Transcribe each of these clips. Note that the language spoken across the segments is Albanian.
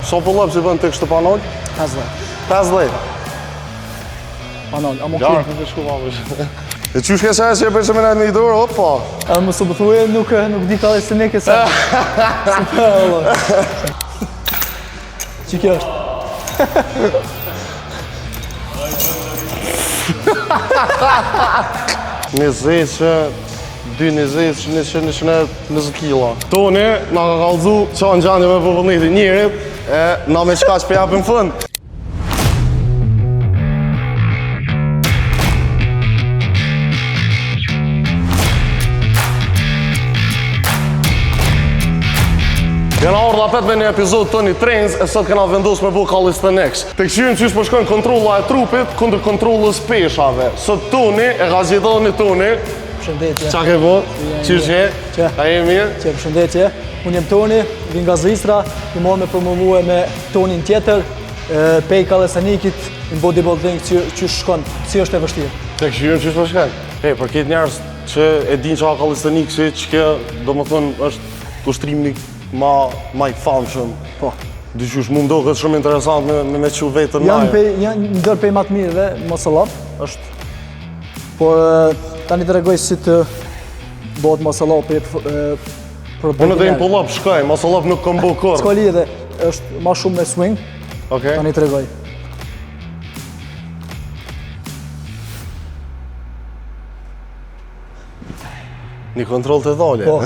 Sa pull-ups i bën ti kështu pa nol? 50. 50. Pa nol, a mo Lartë në të shku pa E qysh ke qaj që e përshë me najtë një dorë, opa. A më së bëthuje, nuk, nuk di calisthenics e sa. Super, Allah. Që kjo është? Njëzet, dy njëzet, 100, 120 kila. Toni, na ka kallzu që në gjendje me po vullneti njerit, e na me qka që po japim fund. Jena ardhë apet me një epizod Toni Trains e sot kena vendos me bu calisthenics. Të kqyrim qysh po shkojnë kontrolla e trupit kundër kontrollës peshave. Sot Toni e ka gjithoni Toni. Përshëndetje. Qa ke bo? Qysh je? Që? A je mirë? Që, përshëndetje. Unë jem Toni, vin nga Zvicra, i morë me promovue me Tonin tjetër, e, pej calisthenics-it, në bodybuilding, që, që shkon, si është e vështirë. Të kqyrim qysh po shkojnë. E, për këtë njerëz që e din që ka calisthenics-i, që kjo, do më thënë, është ushtrimi ma, ma i famshëm. Po. Dyqysh, mu më doket shumë interesant me, me, me qu vetën Janë, naje. pej, janë ndër pej ma të mirëve, muscle up, është. Por e, tani të regoj si të bëhet muscle up e, e, për Unë edhe në pull up shkoj, muscle up nuk kom bo kurrë. S'ka lidhje, është ma shumë me swing, Okej. tani të regoj. Një kontrol të dole. Po.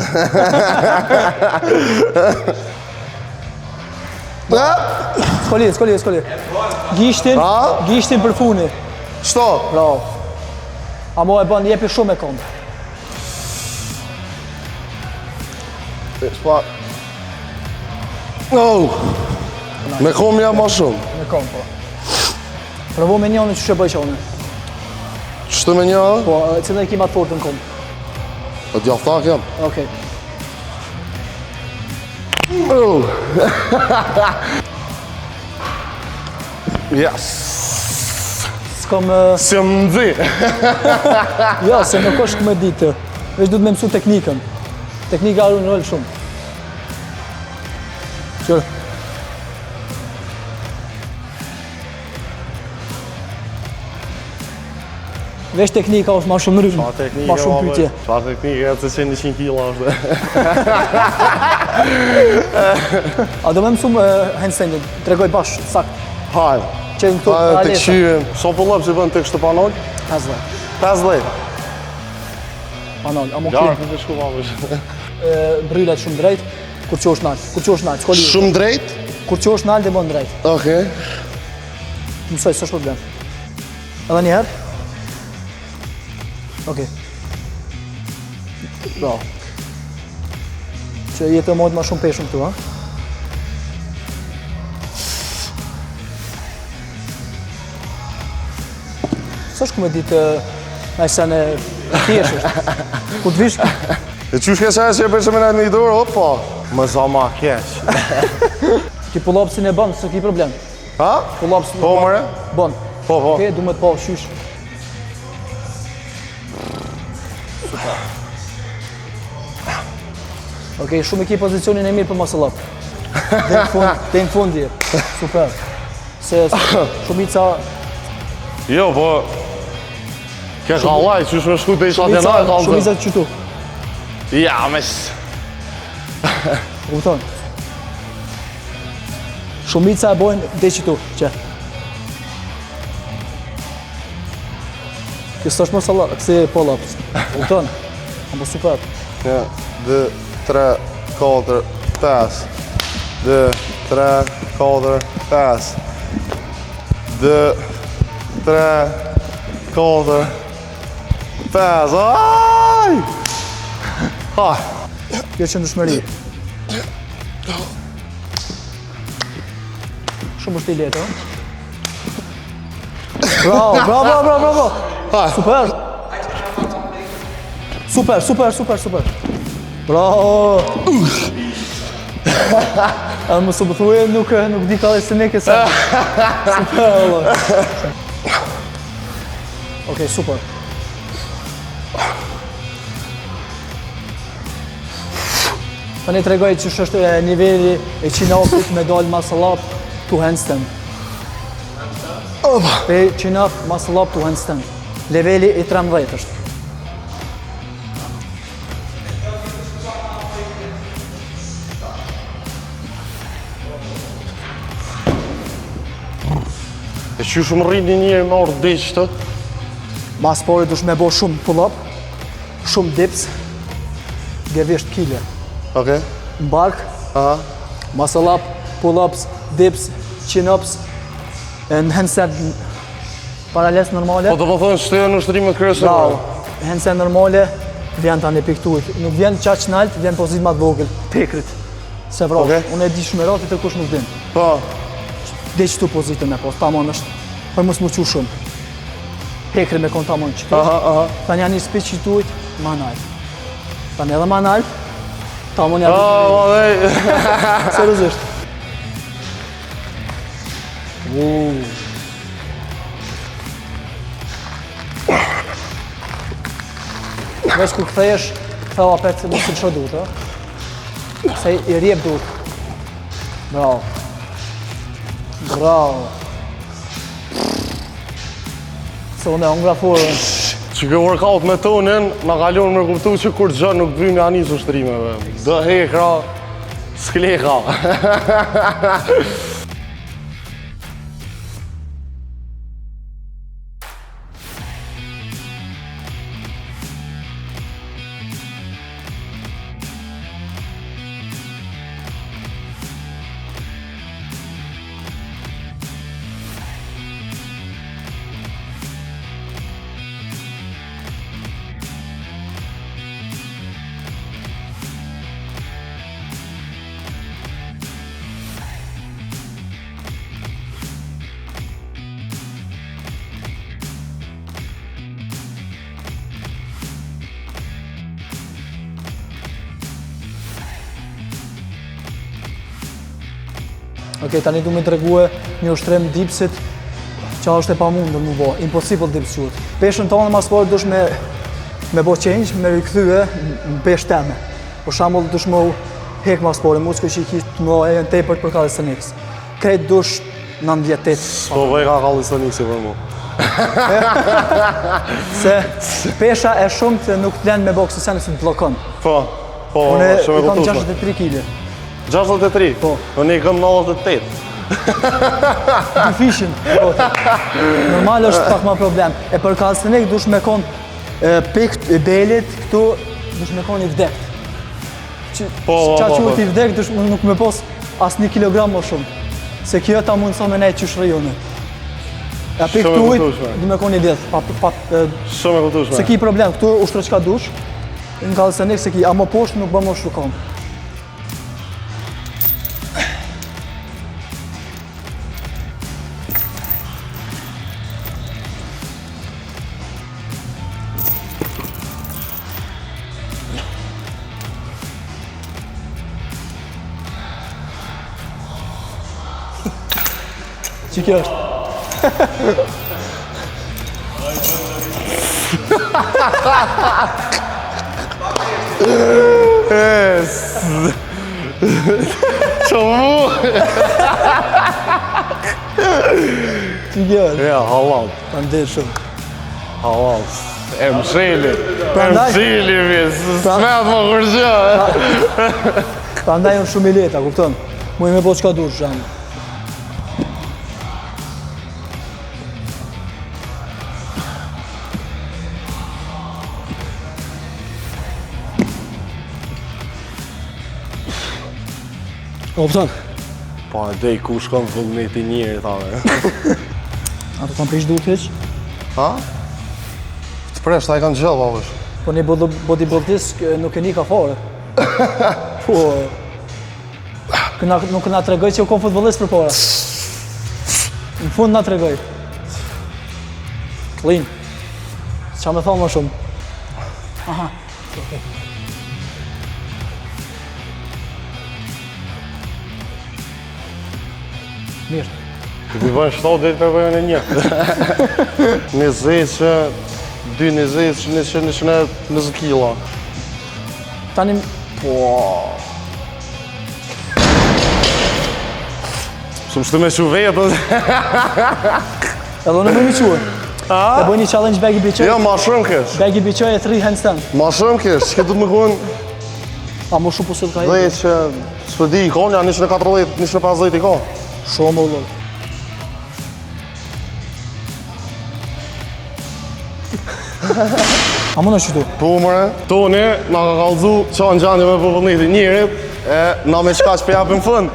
S'ka lidhje, s'ka lidhje, s'ka lidhje. Gishtin, A? gishtin për funi. Qto? Bravo. A mo e bën, jepi shumë me këmbë. S'pa... Oh! Me kom ja ma shumë. Me këmbë, po. Provo me njënë që që bëj që unë. Qëtë me një, a? Po, e, cilën e ki ma të fortë në këmbë. Po djathta jam. Okej. Oh. yes. S'kom... e, Si më nxi. Jo, se nuk është me ditë. Veç duhet me mësu teknikën. Teknika arun rol shumë. Qërë. Veç teknika është ma shumë rrymë, ma shumë pyetje. Qa teknika, të që 100 kila është. A do me mësu uh, handstandin? Tregoj bash, sakt. Hajde. Që në këtu Hajde të alesa. kqyrim. Sa pull-ups i bën ti kështu pa nol? 50. 50. Pa nol, a mo Lartë ki në të shku pa bësh. brylet shumë drejt, kur që është nalt, kur që është nalt, s'ka lidhje. Shumë drejt? Kur që është nalt e bën drejt. Okej. Mësoj, s'është problem. Edhe një herë. Okej. Bravo. Që jetë e mojtë ma shumë peshën këtu, ha? S'është ku me ditë naj sen e thjesht është. Ku të vish, E qysh ke qaj që e përshë me najtë një dorë, opa. Më za ma keq. ti pull-upsin e bën, s'ke ki problem. Ha? Pull-ups Po, mëre? Bën. Po, po. Okej, du me të po, qysh. Super. Okej, shumë e ki pozicionin e mirë për muscle up. Dhe në fund, dhe në fund je. Super. Se shumica, Jo, po... Ke kallaj, qysh me shku të isha të shumica, naj, kallë. shumica qëtu. Ja, mes. Kupton? Shumica e bojnë dhe qëtu, që. Kjo s'është muscle up, kësi pull ups. Kupton? Apo super. 1, 2, 3, 4, 5. 2, 3, 4, 5. 2, 3, 4, 5. Aj! Ha! Kjo që ndryshmëri. Shumë është i lehtë, ëh. Bravo, bravo, bravo, bravo, bravo. Ha. Super. Super, super, super, super. Bravo. A më së bëthuje, nuk, nuk di calisthenics e sa. Super, Allah. Okej, super. Tani tregoj që është e, niveli e chin-upit me dal muscle up to handstand. Pe chin up, muscle up to handstand. Leveli i 13 është. E që shumë rrinë një njeri me orë dhe që të? Mas pari dush me bo shumë pull up, shumë dips, gevisht kile. Okej. Në bark, Aha. muscle up, pull ups, dips, chin ups, e në handstand paralel normale. Po të po thonë që të janë ushtrimet kryesore. Bravo. Handstand normale, vjen tani piktujt. Nuk vjen qaq nalt, vjen pozit më të vogël, pekrit. Se vrau. Okej. Unë e di shumë rati të kush nuk din. Po. Dhe qëtu pozitën me pas, tamam është për mos më qu shumë. Pekri me kon tamam qëtu. Aha, aha. Tani janë një spiq qëtujt, ma nalt. Tani edhe ma nalt, tamam janë Oh, dhe... seriozisht. Uuu. Veç kur kthehesh, ktheu apet se mos i lësho duart, ë? Se i rjep duart. Bravo. Bravo. Se unë e hungra forën. Që kjo workout me tonin, na ka lënë me kuptu që kur gjë nuk bëjmë ja nis ushtrimeve. Do hekra, s'kleka. Okej, tani du me tregue një ushtrim dipsit që është e pamundur mu bo, impossible dips quhet. Peshën tonë mas pari dush me me bo change, me rikthye në peshë teme. Për shembull dush me u hek mas pari, muskuj që i ki të mëdha janë tepër për calisthenics. Krejt dush 98. Po bëj ka calisthenics për mu. Se pesha e shumtë nuk të lën me bo kësi sene se të bllokon. Po, po, Unë shumë e i kam kuptueshme. 63 kg. 63? Po. Unë i kam 98. Dyfishin. po. Normal është pak ma problem. E për calisthenic dush me kon e, pik e belit këtu dush me kon i vdekt. Që, Po, po, qa po, quhet po. i vdekt dush nuk me pos as një kilogram më shumë. Se kjo ta mundëson me nejt qysh rri unë. E pik Shumë e tujt, kuptueshme. du me kon i lidh, pa, pa, e, Shumë e kuptueshme. se ki problem, këtu ushtro çka dush, në calisthenic se ki, ama poshtë nuk bën më ushtru kom. Që kjo është? Që mu? Që kjo është? Ja, halal, Faleminderit shumë. halal. E msheli, e Prandaj- msheli, mi, s'met më kur gjë. Prandaj unë shumë i lehtë, a kupton? Muj me bo çka dush, jam. A kupton? Po, e dej ku shkon vullneti njeri, thave. A të kam prish duhet hiq? Ha? Të presh, ta i kanë gjellë, babush. Po një body- bodybuildist eh, nuk e një ka fare. Po... Këna, nuk na tregoj që u kon futbollist për para. Në fund na tregoj. Clean. Qa me thonë më shumë? Aha. Okay. Mirë. Të bi bëjnë 7 dhe të bëjnë e një. 20, 2, 20, 100, 120 kila. Tani, po... Shumë shtë me shu vetën. Edhe unë më mi quë. E bëj një challenge baggy bitch. Jo, ma shumë kesh. Baggy bitch e 3 handstand. Ma shumë kesh, që du të më konë A më shumë po ka dhe që s'po di i konë, janë 140, 150 i konë. Shumë o vëllai. A mund është qëtu? Po mëre, Toni na ka kallzu qa në gjendje me po vullneti njerit, e na me qka që po japim fund.